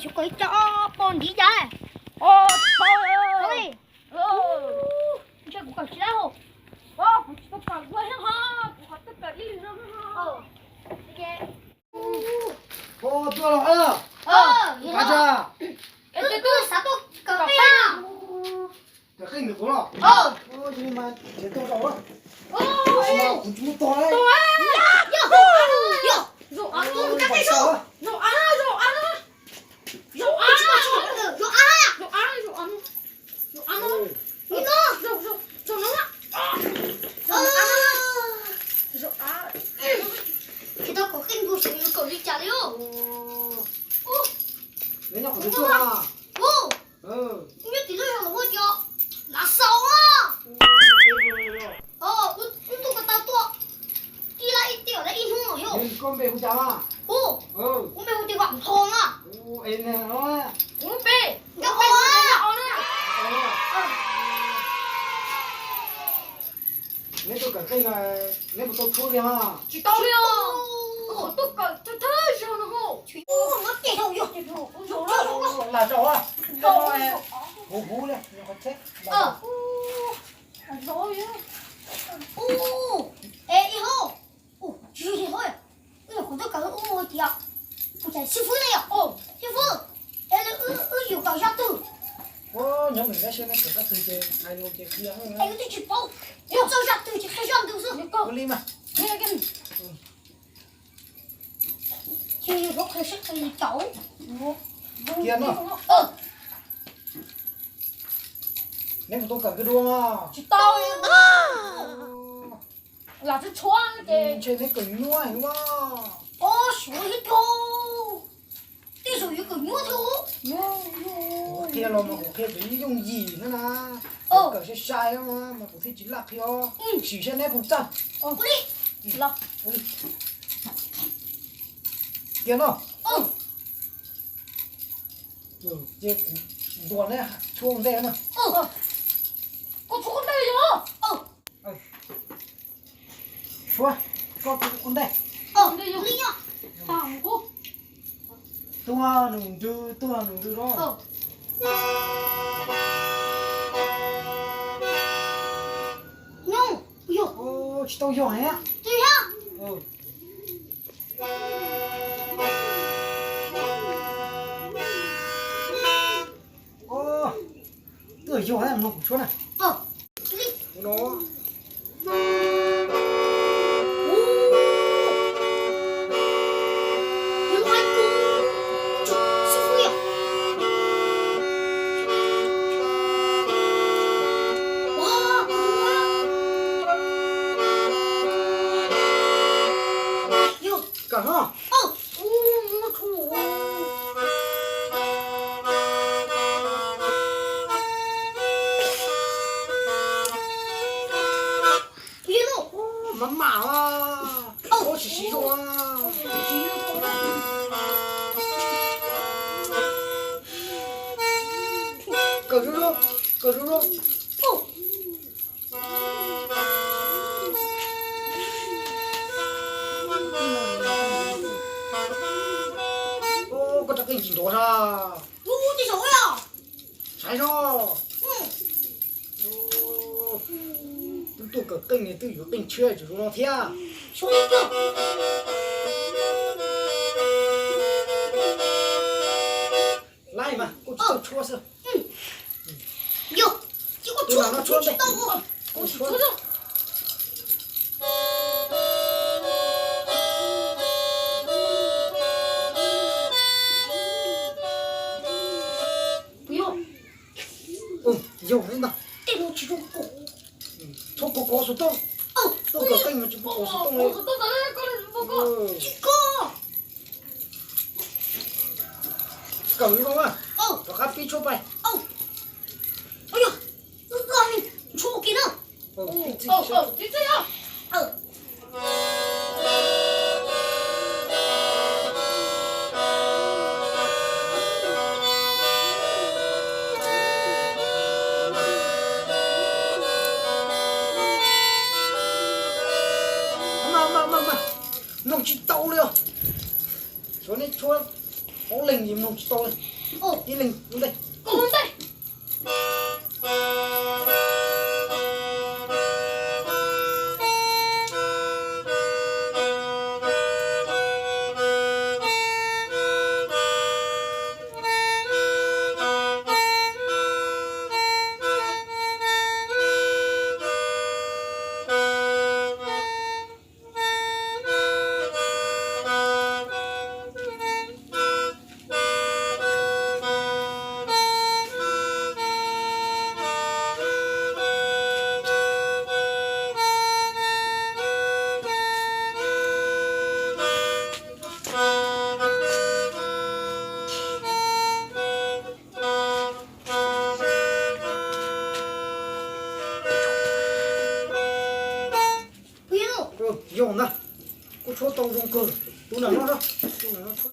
Kuv kawm ib co ob pov ntiv cas. Os, tsis paub. Ntshe kuv kawm tsis tau. Kuv tsis tau kawm ua ho, kuv qhov twb kawm ib leeg no. Tuaj los. Kav tsij. Twb xav tuaj kawm qeej. Kawm qeej ntawm kuv los? Ces tuaj zaum. Kuv tsis muaj tuag. Zaum av, zaum av, zaum av, zaum av, zaum av, zaum av, zaum av, zaum av, zaum av, zaum av, zaum av. Tsis tau kawm qeej nkaus xyov yuav kawm li cas li os. Neb nyob qhov twg tuaj? Nyob tim lub zos los ua cov lav xaus a. Wb tuaj ko taw tuaj, ib lab ib tiam lawm ib hnub no yog. Koj npe hu cas mas? Kuv npe hu tias Vam Thoo na. Kuv npe, kuv npe hu tias Vam Thoo na. Neb tuaj kawm qeej, neb puas tau tshuab li os? Tsis tau li os. Tuaj kawm thawj thawj zaug no. Lam zaum, huv huv li qhov tsheb. Es ib hub, tsis yog li hub, wb nyuam qhuav tuaj kawm wb mus tias, kuv cais xib fwb ne yom, xib fwb, es wb yuav kawm zaj twg? Nyob nws lab siab neb kawm zaj twg ces hais los ces qhia. Es wb twb tsis paub, yog txog zaj twg ces qhia zaj ntawd xwb. Ua li mas. Ces yuav qhia seb qhia li cas. Kiag no. Neb puas tau kawm kawg dua? Tsis tau. Lam tshuab tshuab ces ntshe neb kawm nyuaj heev ua. Os, suav ib tug. Tej zaum yuav kawm nyuaj thiab. Kuv qhia los mas kuv qhia tseem yooj yim na na. Kawm sai sai mas kuv thiaj tsis laj qhia. Sim saib neb puas txawj. Kiag no. Ces kuv ntuas neb tshuab ua ntej na. Koj tshuab ua ntej yog? Tshuab, koj ua ntej. Tuaj nus ntws, tuaj nus ntws los. Tsis tau yog heev. Twb yog no kuv tshuab na. Kawm no. Mam mam, ua siv siv zoo. Kawm zoo zoo, kawm zoo zoo. Koj rov qeej tsis nrov sas. Saib zoo. Twb tuaj kawm qeej, twb yuav qeej tshiab tseem zoo no thiab. Laib mas, kuv tsis tau tshuab xwb. Yog, ces kuv tshuab, kuv tshuab, kuv tshuab. Yog li ntag. Txhob kov kov xov tooj. Tuaj kawm qeej mas tsis pub kov xov tooj li. Kawm zoo na, rov qab pib tshuab pais. Mloog tsis tau li os. Suav nej tshuab paub leeg es mloog tsis tau li. Ib leeg ua ntej. Ua ntej. Yog ntag, kuj tshuab tau zoo kawg. Tus nram no, tus nram no tshuab.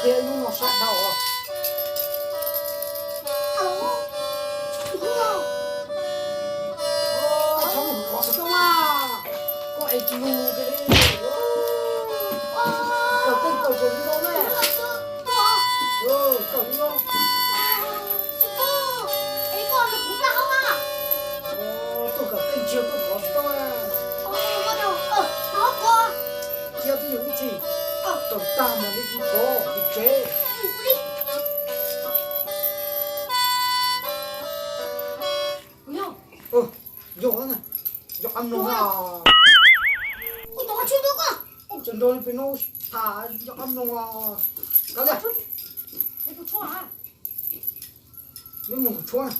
Qhia ib lub no sab dhau os. Txhob mus kov xov tooj mas, koj es tsis zoo li. Kawm tej kawm tseem li no ne. Kawm li no. Tuaj kawm tej ntsia tuaj kov xov tooj. Cia twj ywm ib chim, kawm tag mas li kuv thov tim tsev. Yog, yog qab mloog na. Tseem nrog pem no tham yog qab mloog os. Kav liam, neb mloog kuv tshuab na.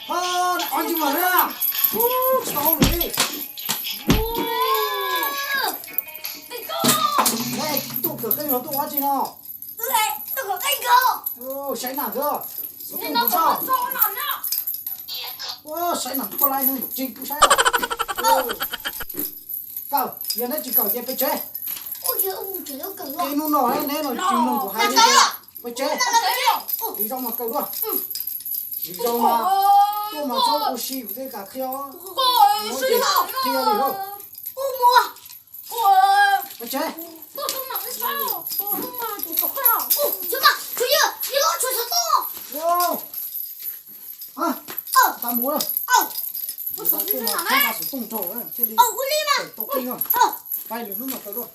Ho, dab qhov ntsis mas na. Ub, tsis tau hauj lwm li. Ej, tuaj kawm qeej los tuaj ua dab tsi no? Saib nam xwb, xov tooj kuv saib. Ua, saib nam koj laiv tsis pub saib. Kawm, yog neb tsis kawm ces peb tsev. Ib hnub no neb no tsis mloog kuv hais li ces peb tsev. Vim zoo mas kawm dua. Vim zoo mas tuaj mas txhob ua si kuv thiaj kam qhia. Qhia li lauj. Peb tsev. Tsis mas, tsuas yog ib lub tshuav xov tooj. Tau mus lawm. Xov tooj rau thiaj li tau qeej. Pais lwm hnub mas kawm dua.